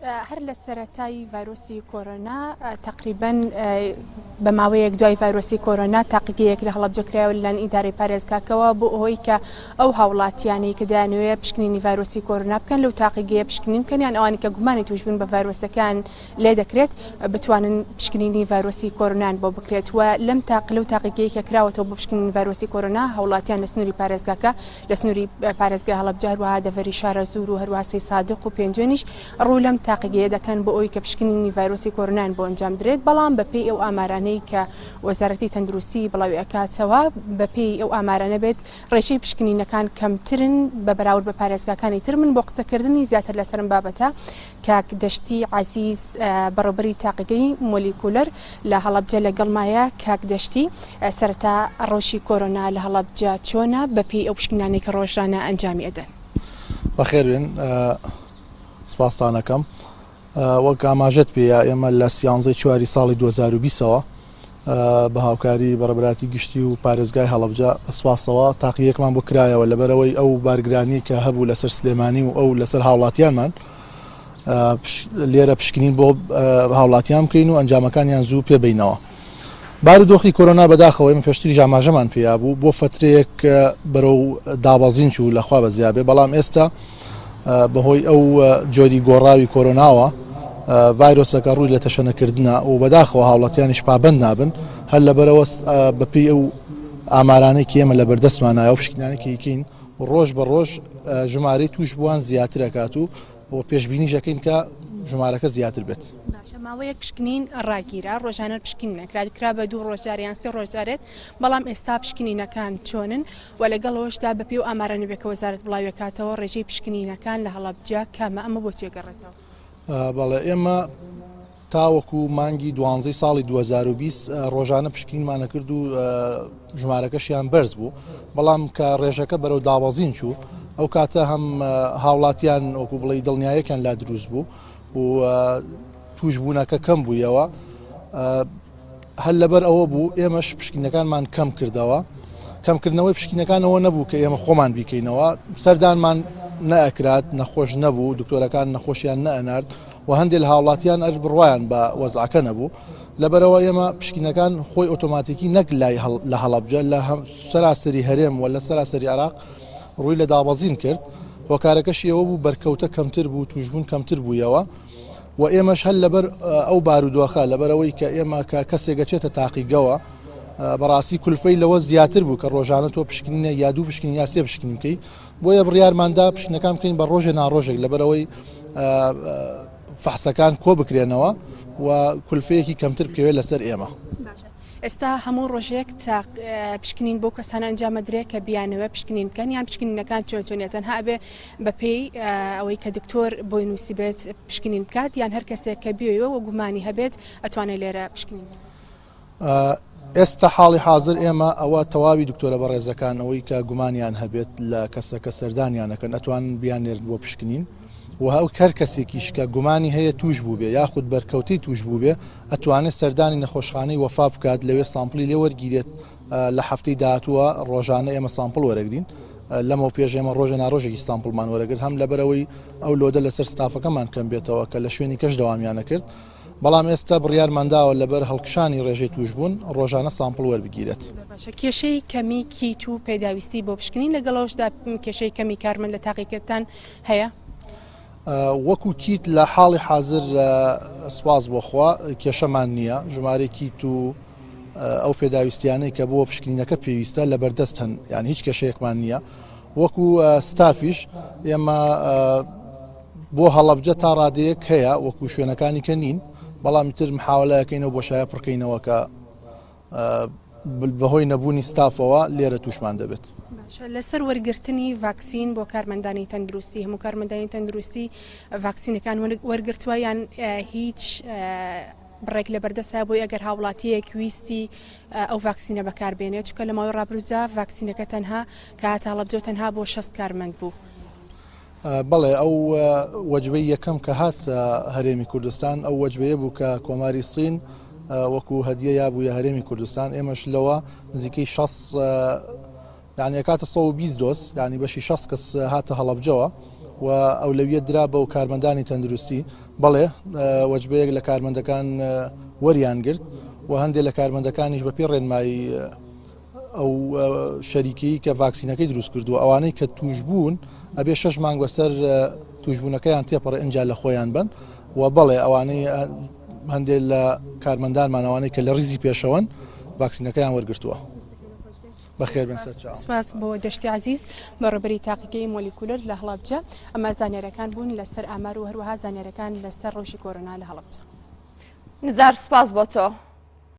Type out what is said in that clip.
هەر لە سەرەتای ڤایرۆسی کۆرۆنا تەقریبەن بە ماوەیەک دوای ڤایرۆسی کۆرۆنا تاقیگەیەک لە هەڵەبجە کرایەوە لەلایەن ئیدارەی پارێزگاکەوە بۆ ئەوەی کە ئەو هاوڵاتیانەی کە دەیانەوێ پشکنینی ڤایرۆسی کۆرۆنا بکەن لەو تاقیگەیە پشکنین بکەن یان ئەوانی کە گومانی تووشبوون بە ڤایرۆسەکان لێ دەکرێت بتوانن پشکنینی ڤایرۆسی کۆرۆنان بۆ بکرێت و لەم تاق لەو تاقیگەیە کە کراوەتەوە بۆ پشکنینی ڤایرۆسی کۆرۆنا هاوڵاتیان لە سنووری پارێزگاکە لە سنووری پارێزگای هەڵەبجە هەروەها دەڤەری شارەزوور و هەروەها سەیدسادق و پێنجوێنیش ڕوو لەم تاقیگەیە دەکەن بۆ ئەوەی کە پشکنینی ڤایرۆسی کۆرۆنایان بۆ ئەنجام درێت، بەڵام بەپێی ئەو ئامارانەی کە وەزارەتی تەندروستی بڵاوی ئەکاتەوە بەپێی ئەو ئامارانە بێت ڕێژەی پشکنینەکان کەمترن بە بەراورد بە پارێزگاکانی تر. من بۆ قسەکردنی زیاتر لەسەر ئەم بابەتە کاک دەشتی عەزیز بەڕێوبەری تاقیگەی مۆلیکولەر لە هەڵەبجە لەگەڵمایە. کاک دەشتی سەرەتا ڕەوشی کۆرۆنا لە هەڵەبجە چۆنە بەپێی ئەو پشکنینانەی کە ڕۆژانە ئەنجامی ئەدەن؟ بەخێربێن سپاستان ئەکەم. وەک ئاماژەت پێیا ئێمە لە سیانزەی چواری ساڵی 2020 ەوە بە هاوکاری بەڕێبەرایەتی گشتی و پارێزگای هەڵەبجە بە سپاسەوە تاقییەکمان بۆ کرایەوە لەبەرئەوەی ئەو بارگرانیەی کە هەبوو لەسەر سلێمانی و ئەو لەسەر هاوڵاتیانمان لێرە پشکنین بۆ هاوڵاتیان بکەین و ئەنجامەکانیان زوو پێ بینەوە. بارودۆخی کۆرۆنا بەداخەوە ئێمە پێشتریش ئاماژەمان پێیا بوو بۆ فەترەیەک بەرەو دابەزین چوو لەخوا بەزیا بێ بەڵام ئێستا بەهۆی ئەو جۆری گۆڕاوی کۆرۆناوە ڤایرۆسەکە ڕووی لە تەشەنەکردنە و بەداخەوە هاوڵاتیانیش پابند نابن هەر لەبەرەوە بەپێی ئەو ئامارانەی کە ئێمە لە بەردەستمانایە و پشکنانە کە یکەین ڕۆژ بە ڕۆژ ژمارەی تووشبووان زیاتر ئەکات و و پێشبینیش ئەکەین کە ژمارەکە زیاتر بێت. باشە ماوەیەک پشکنین ڕاگیرا ڕۆژانە پشکنین نەکرا کرا بە دوو ڕۆژ جارێ یان سێ ڕۆژ جارێت بەڵام ئێستا پشکنینەکان چۆنن و لەگەڵ ئەوەشدا بەپێی ئەو ئامارانە بێ کە وەزارەت بڵاویەکاتەوە ڕێژەی پشکنینەکان لە هەڵەبجە کەمە ئەمە بۆچی ئەگەڕێتەوە؟ بەڵێ ئێمە تاوەکو مانگی دوانزەی ساڵی 2020 ڕۆژانە پشکنینمان ئەکرد و ژمارەکەشیان بەرز بوو بەڵام کە ڕێژەکە بەرەو دابەزین چوو ئەو کاتە هەم هاوڵاتیان وەکو بڵێ دڵنیایەکیان لا دروست بوو و توشبوونەکە کەم بوویەوە هەر لەبەر ئەوە بوو ئێمەش پشکنینەکانمان کەم کردەوە، کەمکردنەوەی پشکنینەکان ئەوە نەبوو کە ئێمە خۆمان بیکەینەوە، سەردانمان نەئەکرات، نەخۆش نەبوو، دکتۆرەکان نەخۆشیان نەئەنارد و هەندێک لە هاوڵاتیان ئەر بڕوایان بە وەزعەکە نەبوو، لەبەرئەوە ئێمە پشکنینەکان خۆی ئۆتۆماتیکی نەک لای لە هەڵەبجە لە سەراسەری هەرێم و لە سەراسەری عێراق ڕووی لە دابەزین کرد، هۆکارەکەشی ئەوە بوو بەرکەوتە کەمتر بوو، تووشبوون کەمتر بوویەوە. و ئێمەش هەر لەبەر ئەو بارودۆخە لەبەرئەوەی کە ئێمە کە کەسێک ئەچێتە تاقیگەوە بەڕاستی کولفەی لەوە زیاتر بوو کە ڕۆژانە تۆ پشکنینە یا دوو پشکنین یا سێ پشکنین بکەیت بۆیە بڕیارماندا پشکنەکان بکەین بە ڕۆژێ ناڕۆژێک لەبەرئەوەی فەحسەکان کۆ بکرێنەوە و کولفەیەکی کەمتر بکەوێت لەسەر ئێمە. ئێستا هەموو ڕۆژێک تا پشکنین بۆ کەسانە ئەنجام ئەدرێ کە بیانەوێ پشکنین بکەن یان پشکنینەکان چۆن چۆنیە تەنها ئەبێ بەپێی ئەوەی کە دکتۆر بۆی نووسیبێت پشکنین بکات یان هەر کەسێک کە بیەوێ و گومانی هەبێت ئەتوانێت لێرە پشکنین بکات؟ ئێستا حاڵی حازر ئێمە ئەوە تەواوی دکتۆرە بەڕێزەکان ئەوەی کە گومانیان هەبێت لە کەسەکە سەردانیان ئەکەن ئەتوانن بیاننێرن بۆ پشکنین و هەو هەر کەسێکیش کە گومانی هەیە توش بووبێ یاخود بەرکەوتەی توش بووبێ ئەتوانێت سەردانی نەخۆشخانەی وەفا بکات لەوێ sample ی لێ وەرگیرێت لە هەفتەی داهاتووە ڕۆژانە ئێمە sample وەرەگرین لەمەو پێش ئێمە ڕۆژە ناڕۆژێکی sample مان وەرەگرت هەم لەبەرەوەی ئەو load ە لەسەر ستافەکەمان کەم بێتەوە کە لە شوێنی کەش دەوامیانە کرد بەڵام ئێستا بڕیارمان داوە لەبەر هەڵکشانی ڕێژەی تووشبوون ڕۆژانە sample وەربگیرێت. باشە کێشەی کەمی کیت و پێداویستی بۆ پشکنین لەگەڵ ئەوەشدا کێشەی کەمی کارمەند لە تاقیگەتان هەیە؟ وەکو کیت لە حاڵی حازر سپاس بۆ خوا کێشەمان نییە، ژمارەی کیت و ئەو پێداویستیانەی کە بۆ پشکنینەکە پێویستە لە بەردەست هەن، یان هیچ کێشەیەکمان نییە. وەکو ستافیش ئێمە بۆ هەڵەبجە تا ڕادەیەک هەیە وەکو شوێنەکانی کە نین، بەڵام تر محاوەلەکەینەوە بۆشایە پڕکەینەوە کە بەهۆی نەبوونی ستافەوە لێرە تووشمان دەبێت. باشە لەسەر وەرگرتنی ڤاکسین بۆ کارمەندانی تەندروستی هەموو کارمەندانی تەندروستی ڤاکسینەکان وەرگرتووە یان هیچ بڕێک لەبەردەستە بۆی ئەگەر هاوڵاتیەک ویستی ئەو ڤاکسینە بەکاربێنێت چونکە لە ماوەی ڕابردوودا ڤاکسینەکە تەنها کە هاتە هەڵەبجە تەنها بۆ 60 کارمەند بوو. بەڵێ ئەو وەجبەی یەکەم کە هات هەرێمی کوردستان ئەو وەجبەیە بوو کە کۆماری سین وەکو هەدیە یابوویە هەرێمی کوردستان ئێمەش لەوە نزیکەی 6 یعنی ئەکاتە 120 دۆز یعنی بەشی 6 کەس هاتە هەڵەبجەوە. و ئەولەویەت درا بەو کارمەندانی تەندروستی. بەڵێ وەجبەیەک لە کارمەندەکان وەریان گرت و هەندێک لە کارمەندەکانیش بەپێی ڕێنمایی ئەو شەریکەی کە ڤاکسینەکەی دروست کردووە ئەوانەی کە توشبوون ئەبێ شەش مانگ بەسەر توشبوونەکەیان تێپەڕێ ئینجا لە خۆیان بن و بەڵێ ئەوانەی هەندێک لە کارمەندانمان ئەوانەی کە لە ڕیزی پێشەوەن ڤاکسینەکەیان وەرگرتووە. بەخێربێن سەرچاوم. سپاس بۆ دەشتی عەزیز بەڕێوەبەری تاقیگەی مۆلیکولەر لە هەڵەبجە. ئەمە زانیاریەکان بوون لەسەر ئامار و هەروەها زانیاریەکان لەسەر ڕەوشی کۆرۆنا لە هەڵەبجە. نزار سپاس بۆ تۆ.